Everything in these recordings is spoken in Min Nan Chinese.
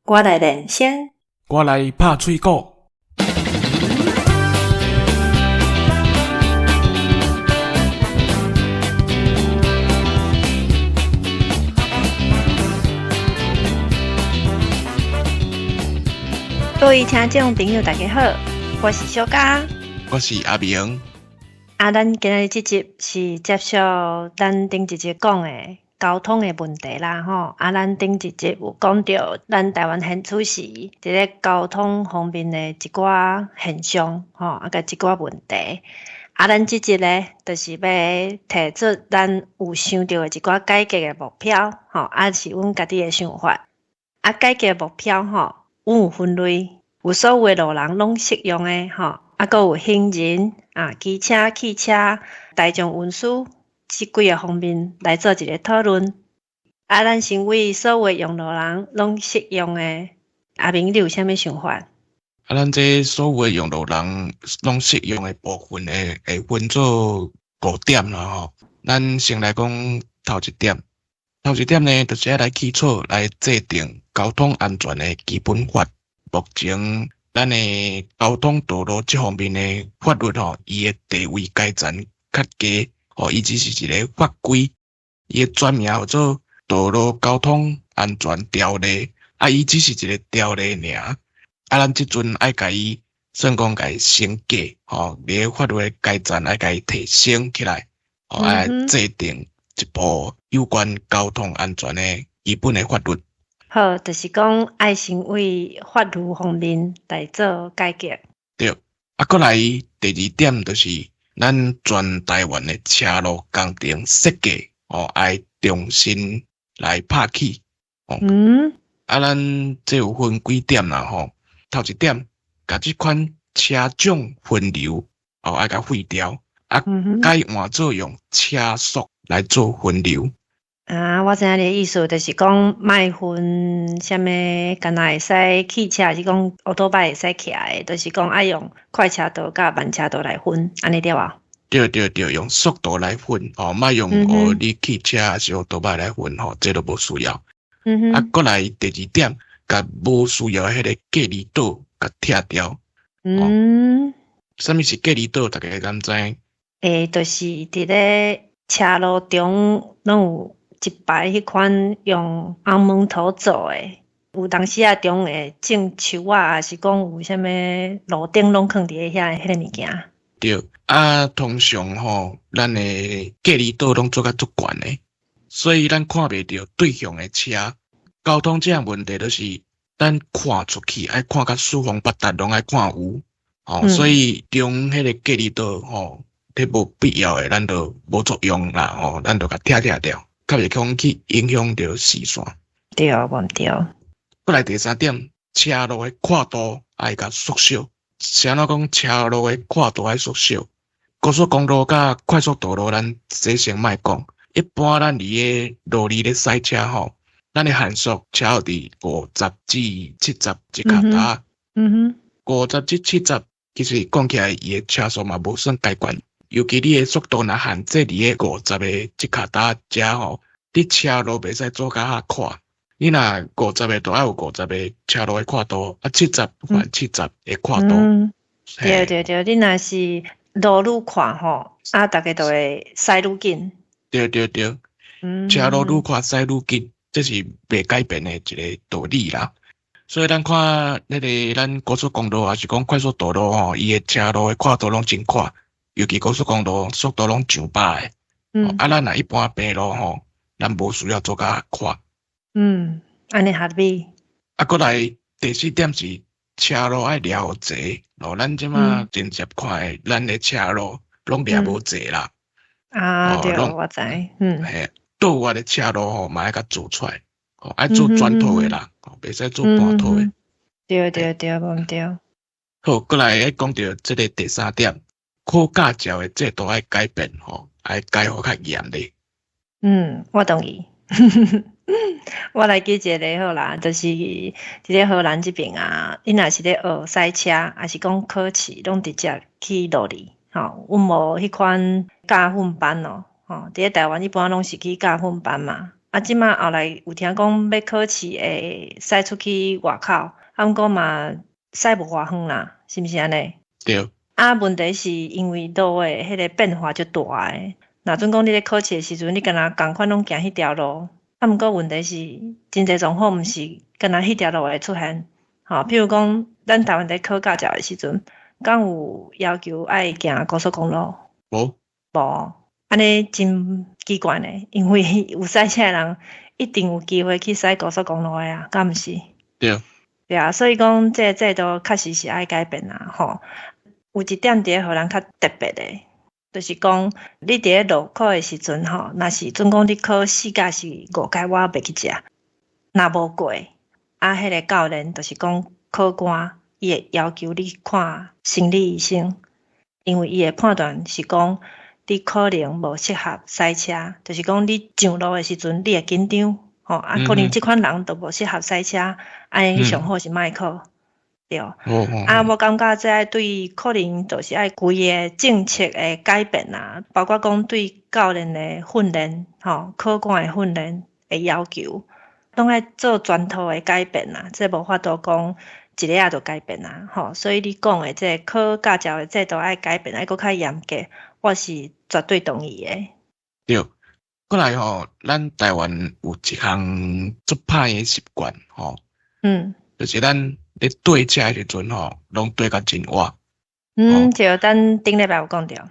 我來練聲，我來拍喙鼓。各位聽眾朋友，大家好，我是小嘉，我是阿明。啊，咱今仔日這集是接續咱頂一集講的交通的問題啦，吼！啊，咱頂一集有講著咱台灣現此時佇咧交通方面的一寡現象，吼，啊，佮一寡問題。啊，咱這集咧，就是欲提出咱有想著的一寡改革的目標，吼，啊，是阮家己的想法。啊，改革目標，吼，阮有分類，有所有的路人攏適用的，吼，啊，閣有行人啊、機車、汽車、大眾運輸。這幾个方面來做一个討論。啊，咱先為所有用路人攏適用的，阿明，你有啥物想法？啊，咱這所有用路人攏適用的部分會會分做五點啦吼。咱先來講頭一點，頭一點呢，就是愛來起草來制定交通安全的基本法。目前咱的交通道路這方面的法律吼，伊的地位階層較低。哦，伊只是一个法規，伊的專名叫做《道路交通安全條例》，啊，伊只是一个條例爾。啊，咱這陣愛共伊算講共伊升格，吼，佇个法律的階層愛共伊提升起來，吼，愛制定一部有關交通安全的基本的法律。好，就是講愛先為法律方面來做改革。對，啊，閣來第二點就是。咱全台灣的車路工程設計哦，愛重新來拍起哦。啊，咱這有分幾點啦吼。頭一點，共這款車種分流哦，愛共廢掉，啊，改換做用車速來做分流。啊，我知影你的意思，就是講莫分啥物，敢若會使汽車，還是講歐多拜會使騎的，就是講愛用快車道佮慢車道來分，按呢對無？對對對，用速度來分，吼，莫用哦，你汽車還是歐多拜來分，吼，這都無需要。啊，閣來第二點，共無需要的彼个隔離島共拆掉。啥物是隔離島？大家敢知？欸，就是佇咧車路中攏有一排彼款用紅毛土做的，有當時仔中會種樹仔，抑是講有啥物路燈攏囥佇咧遐彼个物件。對，啊，通常吼，咱的隔離島攏做甲足懸的，所以咱看袂著對向的車。交通這項問題就是咱看出去愛看甲四方八達，攏愛看有，吼，所以中彼個隔離島吼，彼無必要的，咱就無作用啦，吼，咱就共拆拆掉。較袂講去影響著視線。對，無毋對。閣來第三點，車路的闊度愛共縮小。是按怎講車路的闊度愛縮小？高速公路佮快速道路，咱這先莫講。一般咱佇个路裡咧駛車吼，咱的限速車佇50至70一跤踏。50至70，其實講起來，伊的車速嘛無算太懸。尤其你的速度若限制佇个五十个一跤踏遮吼，你車路袂使做甲較闊。你若五十个，就愛有五十个車路的闊度，啊七十還七十的闊度。嗯，對對對，你若是路愈闊吼，啊，逐家就會駛愈緊。對對對，車路愈闊駛愈緊，這是袂改變的一个道理啦。所以咱看彼个咱高速公路，抑是講快速道路吼，伊的車路的闊度攏真闊。尤其高速公路速度攏上百的，啊，咱若一般平路吼，咱無需要做甲寬。嗯，按呢合理。啊，閣來第四點是車路愛掠予齊，哦，咱這馬真濟看的，咱的車路攏掠無齊啦。啊，對，我知，嗯。嘿，倒彎的車路吼，嘛愛共做出來，哦，愛做全套的啦，哦，袂使做半套的。對對對，無毋對。好，閣來愛講著這个第三點。考駕照的制度愛改變吼，愛改予較嚴咧。嗯，我同意。我來舉一個例好啦，就是佇咧荷蘭這爿啊，𪜶若是咧學駛車，抑是講考試，攏直接去路裡，吼，阮無彼款駕訓班咯，吼，佇咧台灣一般攏是去駕訓班嘛。啊，這馬後來有聽講欲考試會駛出去外口，啊，毋過嘛駛無偌遠啦，是毋是按呢？對。啊，問題是因為路的彼個變化足大的，若準講你咧考試的時陣，你敢若仝款攏行彼條路，啊，毋過問題是真濟狀況毋是敢若彼條路會出現，吼，譬如講，咱台灣佇考駕照的時陣，敢有要求愛行高速公路？無。無，按呢真奇怪呢，因為有駛車的人一定有機會去駛高速公路的啊，敢毋是？對。對啊，所以講這個制度確實是愛改變啦，吼。有一點佇咧予人較特別的，就是講你佇咧路考的時陣吼，若是準講你考四甲是五階，我袂記這，若無過，啊，彼個教練就是講考官，伊會要求你看心理醫生，因為伊會判斷是講你可能無適合駛車，就是講你上路的時陣你會緊張，吼，啊，可能這款人就無適合駛車，按呢上好是莫考。對，啊，我感覺這愛對可能就是愛規个政策的改變啊，包括講對教練的訓練，吼，考官的訓練的要求，攏愛做全套的改變啊，這無法度講一下仔就改變啊，吼，所以你講的這個考駕照的制度愛改變，愛閣較嚴格，我是絕對同意的。對，過來吼，咱台灣有一項足歹的習慣，吼，就是咱咧對車的時陣吼，攏對甲真倚。嗯，對，咱頂禮拜有講著。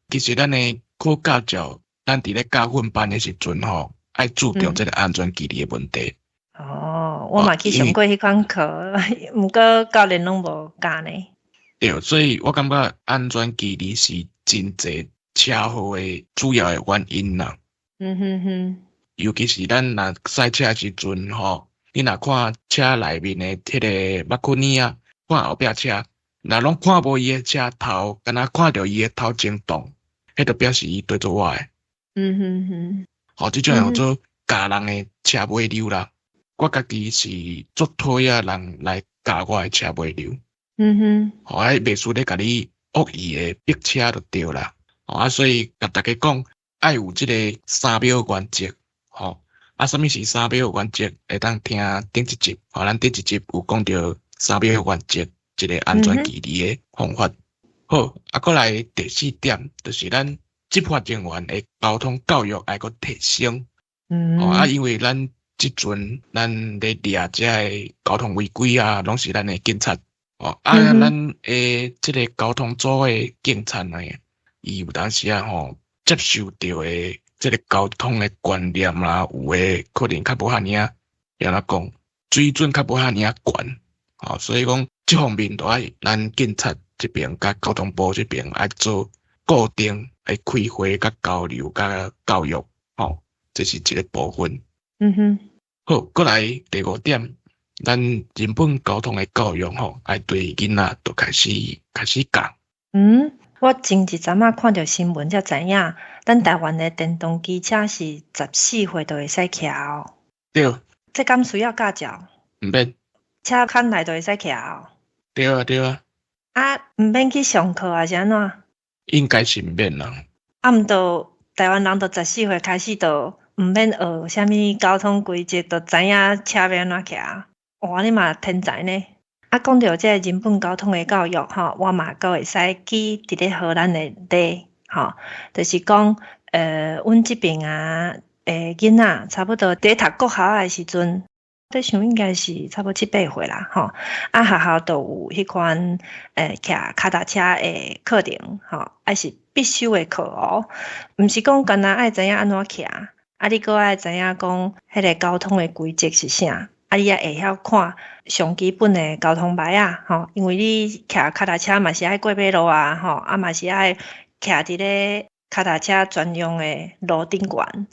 其實咱的考駕照，咱佇咧駕訓班的時陣吼，愛注重這個安全距離的問題。哦，我嘛去上過彼款課，毋過教練攏無教呢。對，所以我感覺安全距離是真濟車禍的主要的原因啦。尤其是咱若駛車的時陣吼，你若看車內面的彼個目鏡仔，看後壁車，若攏看無伊的車頭，敢若看著伊的頭前擋，彼就表示伊對做倚的。吼，這種叫做咬人的車尾溜啦。我家己是足討厭人來咬我的車尾溜。吼，啊，袂輸咧共你惡意的逼車就對啦。吼，啊，所以共大家講，愛有這個三秒原則，吼。啊，啥物是三秒原則？會當聽頂一集，吼，咱頂一集有講著三秒原則，一個安全距離的方法。好，啊，過來第四點，就是咱執法人員的交通教育愛閣提升。啊，因為咱這陣咱咧掠這个交通違規啊，攏是咱的警察。哦，啊，咱的這個交通組的警察呢，伊有當時啊吼，接受著的這個交通的觀念啦，有的可能較無遐爾仔，按怎講，水準較無遐爾仔懸，吼，所以講這方面都愛咱警察這邊佮交通部這邊愛做固定的開會、佮交流、佮教育，吼，這是一個部分。好，過來第五點，咱人本交通的教育吼，愛對囡仔就開始開始教。嗯，我前一陣仔看著新聞才知影，咱台灣的電動機車是14歲就會使騎哦。對。這敢需要駕照？毋免。車牽來就會使騎哦。對啊，對啊。啊，毋免去上課還是按怎？應該是毋免啦。啊，毋著台灣人都十四歲開始就毋免學啥物交通規則，就知影車欲按怎騎。哇，你嘛天才呢！啊，講著這個人本交通的教育吼，我嘛閣會使舉佇咧荷蘭的例吼，就是講，阮這邊啊，囡仔差不多佇咧讀國校的時陣，咧想應該是差不多七八歲啦，吼，啊，學校就有彼款騎跤踏車的課程，吼，抑是必修的課哦，毋是講干焦愛知影按怎騎，啊，你閣愛知影講彼個交通的規則是啥。啊，你也會曉看上基本的交通牌仔，吼，因為你騎跤踏車嘛是愛過馬路啊，吼，啊嘛是愛徛佇咧跤踏車專用的路頂懸，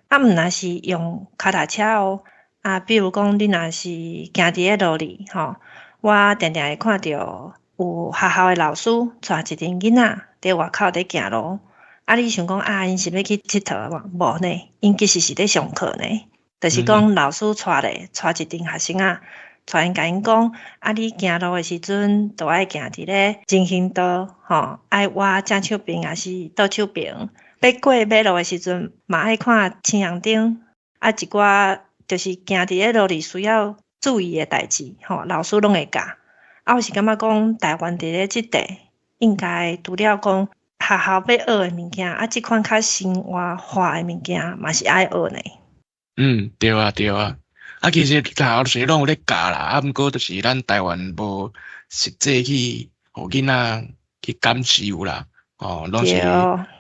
啊，毋若是用跤踏車哦，啊，比如講你若是行佇咧路裡，吼，我定定會看著有學校的老師帶一陣囡仔佇外口佇行路，啊，你想講啊，𪜶是欲去𨑨迌無？無呢，𪜶其實是咧上課呢。就是講老師帶咧，帶一陣學生仔，帶𪜶共𪜶講，啊，你行路的時陣，都愛行佇咧人行道，吼，愛倚正手邊抑是倒手邊。欲過馬路的時陣，嘛愛看青紅燈。啊，一寡就是行佇咧路里需要注意的代誌，吼，老師攏會教。啊，我是感覺講台灣佇咧這塊應該除了講學校欲學的物件，啊，這款較生活化的物件嘛是愛學呢。嗯，對啊，對啊。啊，其實學校是攏有咧教啦，啊，毋過就是咱台灣無實際去予囡仔去感受啦，哦，攏是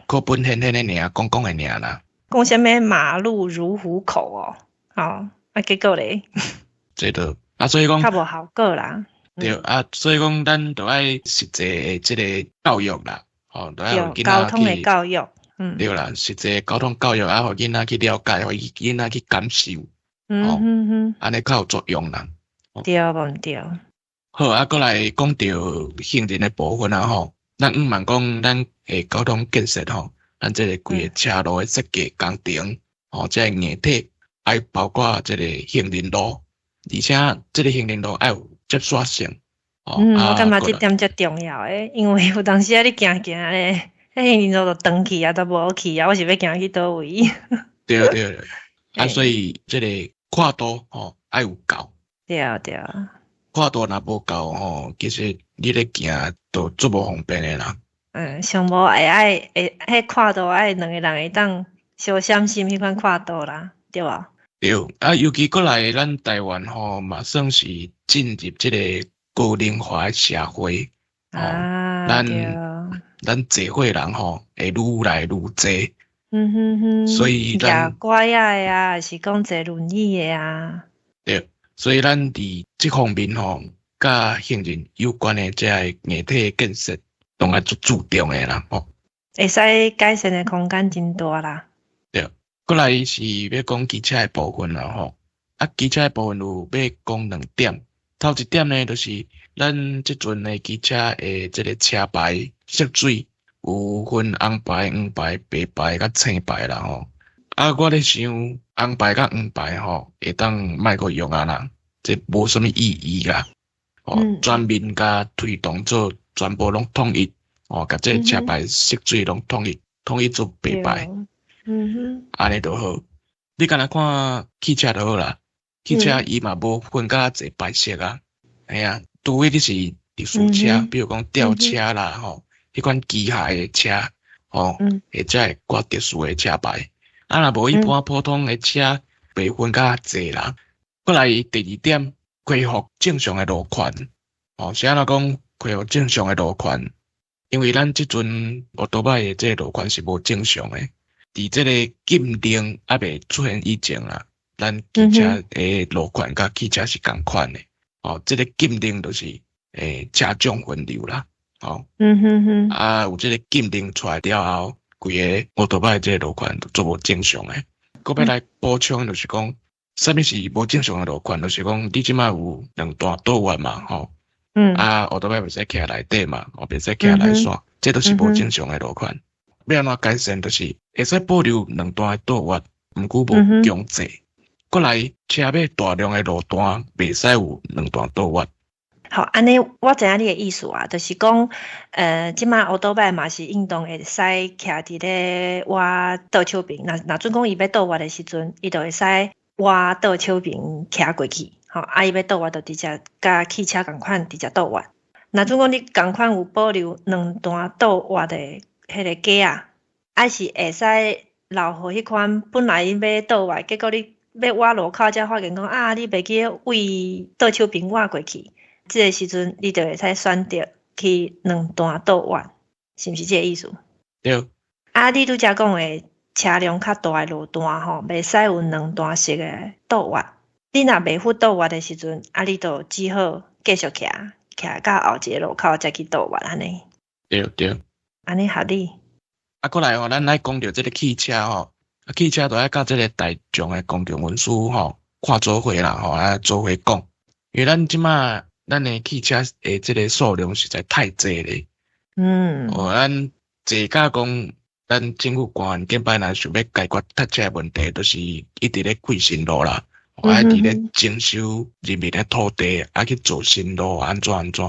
課本顯顯的爾，講講的爾啦。講啥物馬路如虎口哦，吼，啊，結果咧？這就啊，所以講較無效果啦。對啊，所以講咱著愛實際的這个教育啦，吼，著愛予囡仔交通的教育，嗯，對啦，實際交通教育啊，予囡仔去了解，予囡仔去感受，吼，按呢較有作用啦。對，無毋對。好，啊，閣來講著行人的部分啊，吼，咱毋瞞講，咱的交通建設吼，咱這个規个車路的設計工程，吼，這个硬體愛包括這个行人路，而且這个行人路愛有接續性。嗯，我感覺這點足重要的，因為有當時啊，你行行咧，彼行人路就斷去啊，都無好去啊，我是欲行去佗位？對對，啊，所以這个闊度吼愛有夠。對對。闊度若無夠吼，其實你咧行都足無方便的啦。嗯，上無會愛會彼闊度愛兩个人會當相閃身彼款闊度啦，對無？對，啊，尤其閣來咱台灣吼，嘛算是進入這个高齡化的社會，啊，咱坐歲人吼會愈來愈濟，所以咱騎拐仔的啊，還是講坐輪椅的啊？對，所以咱佇這方面吼，佮行人有關的這个硬體建設，攏愛足注重的啦，吼。會使改善的空間真大啦。對，閣來是欲講機車的部分啦，吼。啊，機車的部分有欲講兩點。頭一點呢，就是咱這陣的機車的這个車牌色水有分紅牌、黃牌、白牌佮青牌啦，吼。啊，我咧想紅牌佮黃牌吼，會當莫閣用啊啦，這無啥物意義啦。哦，全面共推動做全部攏統一，哦，共這个車牌色水攏統一，統一做白牌。按呢就好。你敢若看汽車就好啦，汽車伊嘛無分甲濟牌色啊。嘿啊，除非你是特殊車，比如講吊車啦，吼，彼款機械的車，吼，會才會掛特殊的車牌。啊，若無一般普通的車，袂分甲濟啦。閣來第二點，恢復正常的路權。哦，是按怎講恢復正常的路權？因為咱這陣歐多擺的這个路權是無正常的。佇這个禁令猶未出現以前啊，咱機車的路權佮汽車是仝款的。哦，這个禁令就是車種分流啦。哦，啊，有這个禁令出來了後，規个歐多擺這个路權就足無正常的。閣欲來補充就是講，啥物是無正常的路權？就是講你這馬有兩段倒彎嘛，吼。啊，歐多擺袂使徛內底嘛，哦，袂使徛內線，這都是無正常的路權。欲按怎改善？就是會使保留兩段的倒彎，毋過無強制。閣來車欲大量的路段，袂使有兩段倒彎。好，按呢我知影你的意思啊，就是講，這馬歐多擺嘛是應當會使徛佇咧倚倒手爿，若若準講伊欲倒彎的時陣，伊就會使倚倒手爿徛過去，吼，啊，伊欲倒彎就直接佮汽車仝款直接倒彎。若準講你仝款有保留兩段倒彎的彼个格仔，抑是會使留予彼款本來欲倒彎，結果你欲倚路口才發現講啊，你袂記位倒手爿倚過去，這个時陣你就會使選擇去兩段倒彎，是毋是這个意思？對。啊，你拄才講的車量較大的路段吼，袂使有兩段式的倒彎。你若袂赴倒彎的時陣，啊，你就只好繼續徛，徛到後一个路口才去倒彎按呢。對對。按呢合理。啊，閣來吼，咱愛講著這个汽車吼，啊，汽車就愛佮這个大眾的公共運輸吼看做伙啦吼，啊做伙講。因為咱這馬咱的汽車的這个數量實在太濟咧。哦，咱濟甲講，咱政府官員近擺若想欲解決塞車的問題，就是一直咧開新路啦，啊，一直咧徵收人民的土地，啊去做新路，按怎按怎。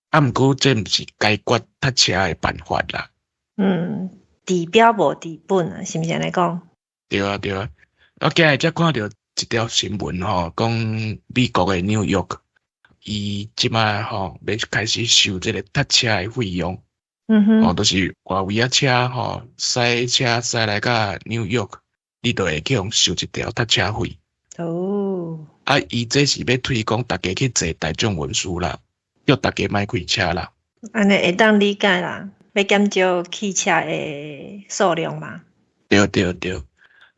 啊，毋過這毋是解決塞車的辦法啦。嗯，治標無治本啊，是毋是按呢講？對啊，對啊。我今日才看著一條新聞吼，講美國的紐約，伊這擺吼欲開始收這個泊車的費用。哦，就是外圍仔車吼，駛車駛來到紐約，你就會去予收一條泊車費。啊，伊這是欲推廣逐家去坐大眾運輸啦，叫逐家莫開車啦。按呢會當理解啦，欲減少汽車的數量嘛。對對對。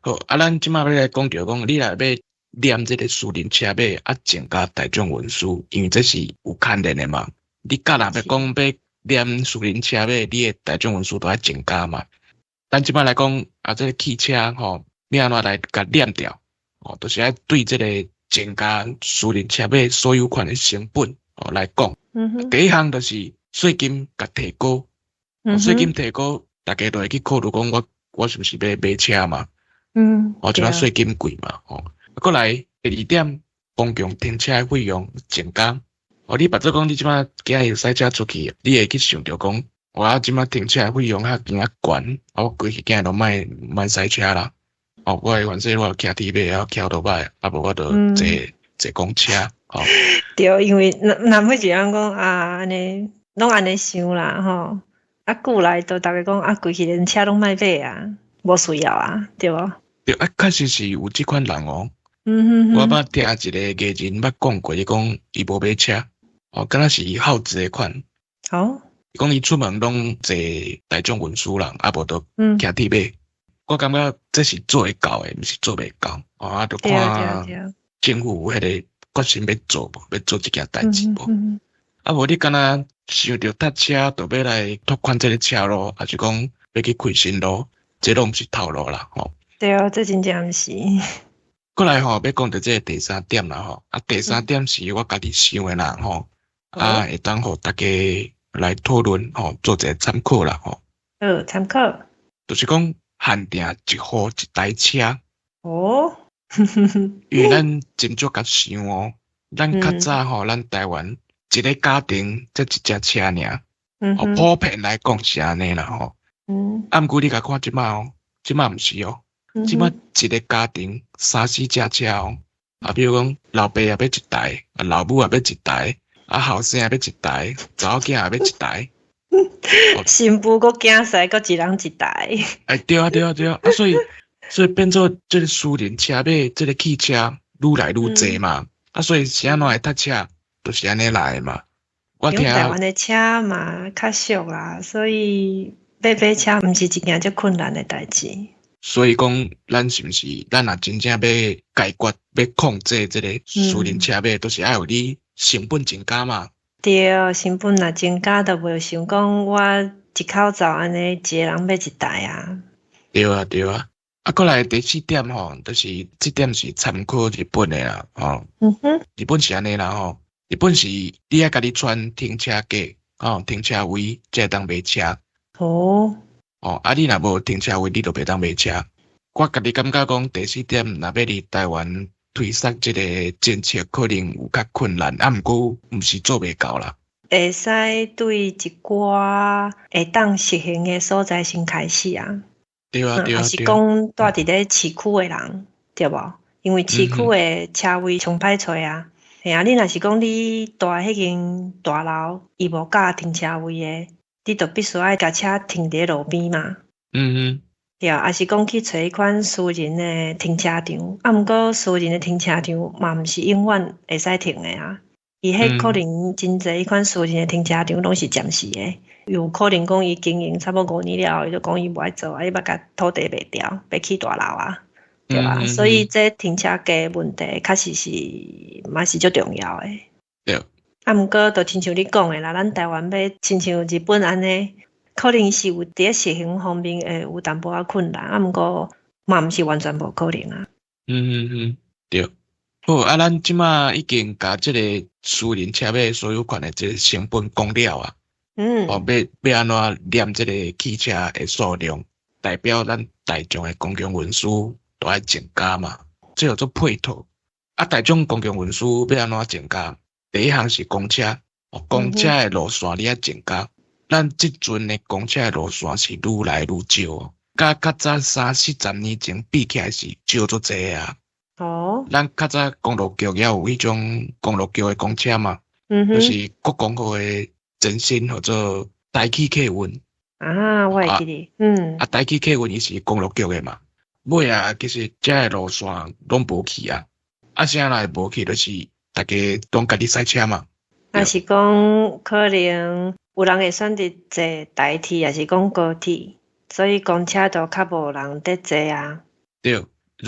好，啊，咱這擺欲來講著講，你若欲減這个私人車馬，啊，增加大眾運輸，因為這是有牽連的嘛。你假若欲講欲減私人車馬，你的大眾運輸都愛增加嘛。咱這擺來講，啊，這个汽車吼，欲按怎來共減掉？哦，就是愛對這个增加私人車馬所有權的成本哦來講。第一項就是稅金共提高，稅金提高，逐家就會去考慮講，我是毋是欲買車嘛？哦，這擺稅金貴嘛，吼。過來第二點，公共停車的費用增加。哦，你別做講，你這擺今日駛車出去，你會去想著講，我這擺停車的費用較較懸，我規氣今日攏莫莫駛車啦。哦，我反正我騎鐵馬啊，騎歐多擺，啊無我就坐坐公車。吼。對，因為若若欲是按講啊，按呢攏按呢想啦，吼。啊，久來就逐家講啊，規氣連車攏莫買啊，無需要啊，對無？對啊，確實是有這款人哦。我捌聽一个藝人捌講過，伊講伊無買車，哦，敢若是耗子的款。伊講伊出門攏坐大眾運輸啦，啊無就騎鐵馬。我感覺這是做會到的，毋是做袂到。哦，啊，就看政府有彼个決心欲做無，欲做這件代誌無。啊無你敢若想著搭車，就欲來拓寬這个車路，抑是講欲去開新路，這攏毋是頭路啦，吼。對，這真正毋是。過來吼，欲講著這个第三點啦吼。啊，第三點是我家己想的啦吼。啊，會當予逐家來討論吼，做一个參考啦吼。好，參考。就是講限定一戶一台車。因為咱真少共想哦，咱較早吼，咱台灣一个家庭才一隻車爾。哦，普遍來講是按呢啦吼。啊，毋過你共看這擺哦，這擺毋是哦。這擺一个家庭三四隻車哦。啊，比如講老爸也欲一台，啊老母也欲一台，啊後生也欲一台，查某囝也欲一台。新婦閣囝婿閣一人一台。哎，對啊對啊對啊，啊所以變做這个私人車馬，這个汽車愈來愈濟嘛。啊，所以是按怎會塞車，就是按呢來的嘛。我聽台灣的車嘛較俗啦，所以欲買車毋是一件足困難的代誌。所以講，咱是毋是咱若真正欲解決、欲控制這个私人車馬，都是愛有你成本增加嘛。對，成本若增加，就袂想講我一口罩按呢，一个人買一台啊。對啊，對啊。啊，過來第四點吼，就是這點是參考日本的啦，吼。日本是按呢啦吼，日本是你愛家己攢停車格，吼，停車位才會當買車。哦，啊，你若無停車位，你就袂當買車。我家己感覺講，第四點若欲佇台灣推捒這个政策，可能有較困難，啊，毋過毋是做袂到啦。會使對一寡會當實行的所在先開始啊。對啊，對啊，抑是講蹛佇咧市區的人，對無？因為市區的車位上歹揣啊。嘿啊，你若是講你蹛彼間大樓，伊無佮停車位的，你就必須愛共車停佇咧路邊嘛。對啊，抑是講去揣彼款私人的停車場，啊，毋過私人的停車場嘛毋是永遠會使停的啊。伊彼可能真濟彼款私人的停車場攏是暫時的，有可能講伊經營差不多5年了後，伊就講伊無愛做啊，伊欲共土地賣掉，欲起大樓啊，對吧？所以這停車格問題確實是嘛是足重要的。啊，毋過就親像你講的啦，咱台灣欲親像日本按呢，可能是有佇咧實行方面會有淡薄仔困難，啊，毋過嘛毋是完全無可能啊。對。好，啊，咱這馬已經共這个私人車馬所有權的這个成本講了啊。哦，欲按怎減這个汽車的數量，代表咱大眾的公共運輸都愛增加嘛，這叫做配套。啊，大眾公共運輸欲按怎增加？第一項是公車，哦，公車的路線你愛增加。咱這陣的公車的路線是愈來愈少哦。佮較早三四十年前比起來是少足濟啊。咱較早公路局猶有彼種公路局的公車嘛，就是國光號的前身，號做台汽客運。啊，我會記得，嗯。啊，台汽客運伊是公路局的嘛。尾啊，其實遮个路線攏無去啊。啊，啥來無去？就是逐家攏家己駛車嘛。啊，是講可能有人會選擇坐台鐵，抑是講高鐵，所以公車就較無人佇坐啊。對，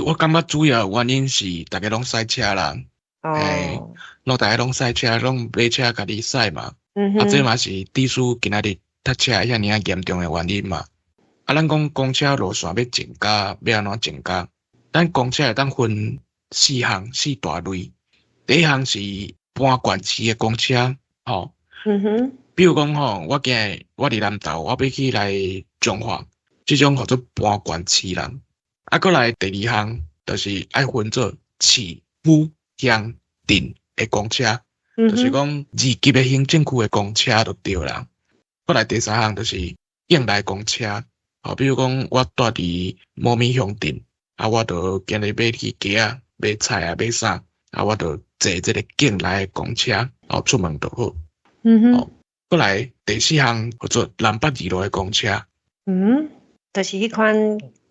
我感覺主要原因是逐家攏駛車啦。攏逐家攏駛車，攏買車家己駛嘛。啊，這嘛是致使今仔日塞車遐爾仔嚴重的原因嘛。啊，咱講公車路線欲增加，欲按怎增加？咱公車會當分四項四大類。第一項是搬縣市的公車，吼。比如講吼，我今日我佇南投，我欲去來彰化，這種號做搬縣市人。啊，閣來第二項，就是愛分做市、府、鄉、鎮的公車，就是講二級的行政區的公車就對啦。閣來第三項就是境內公車，吼，比如講我蹛佇某物鄉鎮，啊，我就今日欲去街仔買菜啊，買啥，啊，我就坐這个境內的公車，哦，出門就好。哦，閣來第四項叫做南北二路的公車。嗯，就是彼款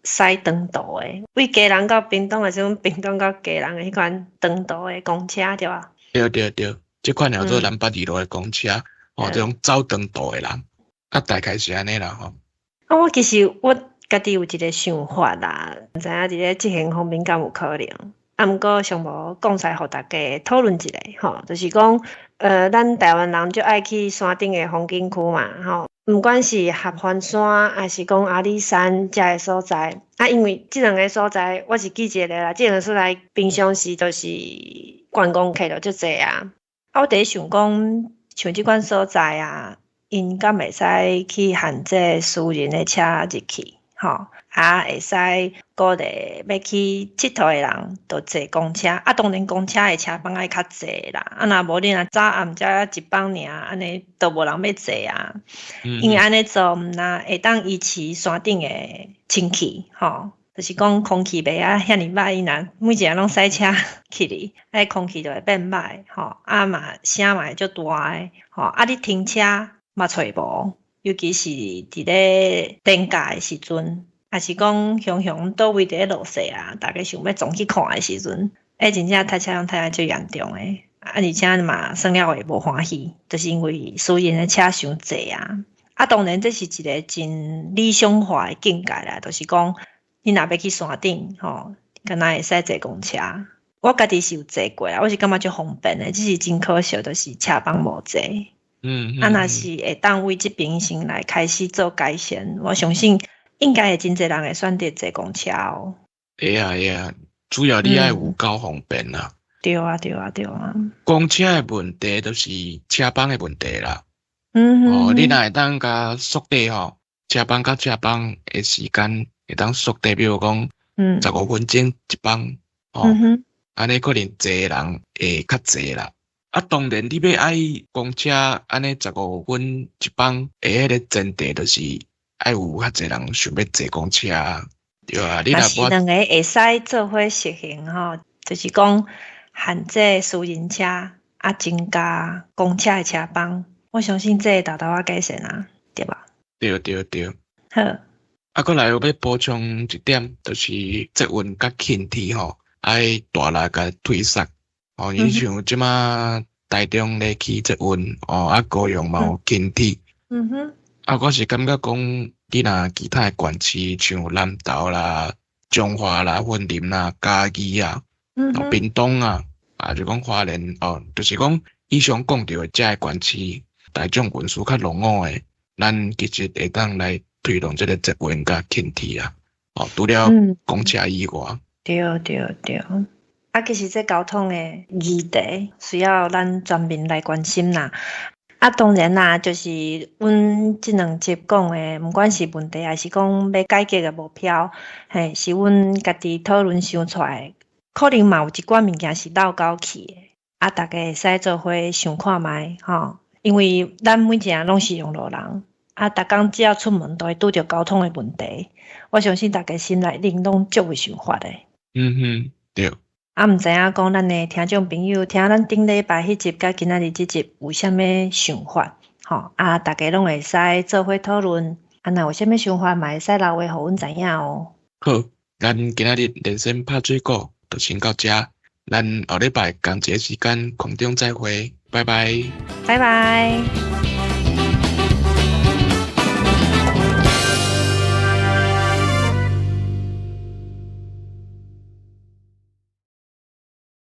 駛長途的，對基隆到屏東，抑是講屏東到基隆的彼款長途的公車對吧？對對對，這款叫做南北二路的公車，哦，這種走長途的人，啊，大概是按呢啦吼。啊，我其實我家己有一個想法啦，毋知影佇咧執行方面敢有可能。啊，毋過上無講出來，予大家討論一下吼，就是講，咱台灣人足愛去山頂的風景區嘛，吼，毋管是合歡山，抑是講阿里山遮个所在，啊，因為這兩个所在，我是記一个啦，這兩个所在平常時都是觀光客就足濟啊。啊，我佇咧想講，像這款所在啊，𪜶敢會使去限制私人的車入去，吼，啊，會使鼓勵欲去𨑨迌的人，就坐公車。啊，當然公車的車班愛較濟啦。啊，若無你若早暗才一班爾，按呢都無人欲坐啊。因為按呢做，毋若會當維持山頂的清氣，吼，就是講空氣袂啊遐爾歹，伊若每一个人攏駛車去哩，彼空氣就會變歹，吼，啊嘛聲嘛會足大的，吼，啊你停車嘛揣無，尤其是佇咧連假的時陣，抑是講雄雄佗位佇咧落雪啊，逐家想欲傱去看的時陣，欸，真正塞車攏塞得足嚴重的，啊，而且嘛算了會無歡喜，就是因為私人的車傷濟啊。啊，當然這是一個真理想化的境界啦，就是講你若欲去山頂，吼，敢若會使坐公車。我家己是有坐過啊，我是感覺足方便的，只是真可惜，就是車班無濟。啊，若是會當為這邊先來開始做改善，我相信應該會真濟人會選擇坐公車哦。會啊會啊，主要你愛有夠方便啦。對啊對啊對啊。公車的問題就是車班的問題啦。哦，你若會當共縮短吼，車班佮車班的時間會當縮短，比如講，15分鐘一班，哦，按呢可能坐的人會較濟啦。啊，當然你欲愛公車按呢十五分一班的彼个前提，就是愛有較濟人想欲坐公車，對啊。你若是兩个會使做伙實行吼，就是講限制私人車，啊，增加公車的車班，我相信這會沓沓仔改善啊，對吧？對對對。好。啊，閣來我欲補充一點，就是捷運佮輕鐵吼，愛大力共推捒。哦，你像這馬台中咧起捷運，哦，啊高雄嘛有輕鐵。啊，我是感覺講，你若其他的縣市，像南投啦、彰化啦、雲林啦、嘉義啊、哦屏東啊，啊就講花蓮哦，就是講以上講著的這个縣市，大眾運輸較落伍的，咱其實會當來推動這个捷運佮輕鐵啊。哦，除了公車以外。對對對。啊，其實這交通的議題需要咱全民來關心啦。啊，當然啦，就是阮這兩集講的，毋管是問題，抑是講欲解決的目標，嘿，是阮家己討論想出來，可能嘛有一寡物件是漏勾去的。啊，大家會使做伙想看覓，吼，因為咱每一个人攏是用路人，啊，逐工只要出門都會拄著交通的問題，我相信大家心內頂攏足有想法的。嗯哼，對。啊，毋知影講咱的聽眾朋友聽咱頂禮拜彼集佮今仔日這集有啥物想法？吼，啊，大家攏會使做伙討論。啊，若有啥物想法，嘛會使留話予阮知影哦。好，咱今仔日連線拍水果就先到遮，咱後禮拜仝一个時間空中再會，拜拜。拜拜。